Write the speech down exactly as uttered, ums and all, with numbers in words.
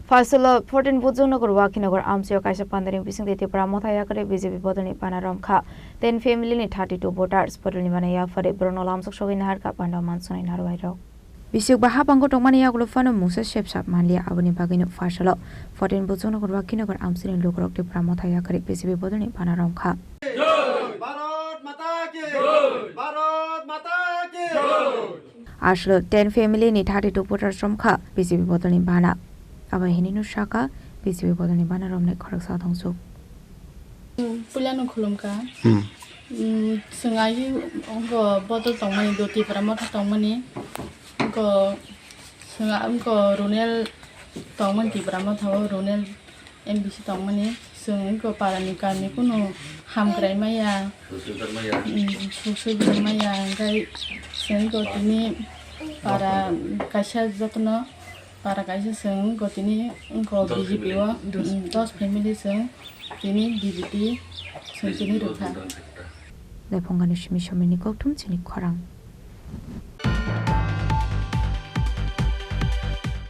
Phaisalo fourteen Bujongnagar Wakhinagar amchaio kaisa pandani bisingtwi Tipra Motha yakarwi B J P bodolni bana romkha. Ten family ni thirty two voters bodolni bana yaphari borokno lamsok sogwi naharkha panda mansuknai narwai rok. Bisik ba habango tongmani yagulo phano mungsa sepsap manliya, aboni bagwino phaisalo fourteen Bujongnagar Wakhinagar amchaini lukurok Tipra Motha yakarwi B J P bodolni bana romkha. Bharat Mata ki! Bharat Mata ki! Aswk ten family ni thirty two voters romkha B J P bodolni bana. Abo hinino saka B J P bodolni bana romnai khoroksa dongsuk. Puilano khulumkha. Hmm. Chwng agi wngkha bodol tongmani, do Tipra Motha tongmani. Wngkha chwng wngkha Runel tongmani, Tipra Motha o Runel M B C tongmani. Chwng wngkha parani kami kunu hamkrai maya, suk sui maya, hwnkhe chwng wngkha tini para kaisa jotono, para kaisa chwng wngkha tini wngkha B J P o, dos family chwng tini B J P chwng tini rwkha. Lephongani simi somini kokthum chini khorang.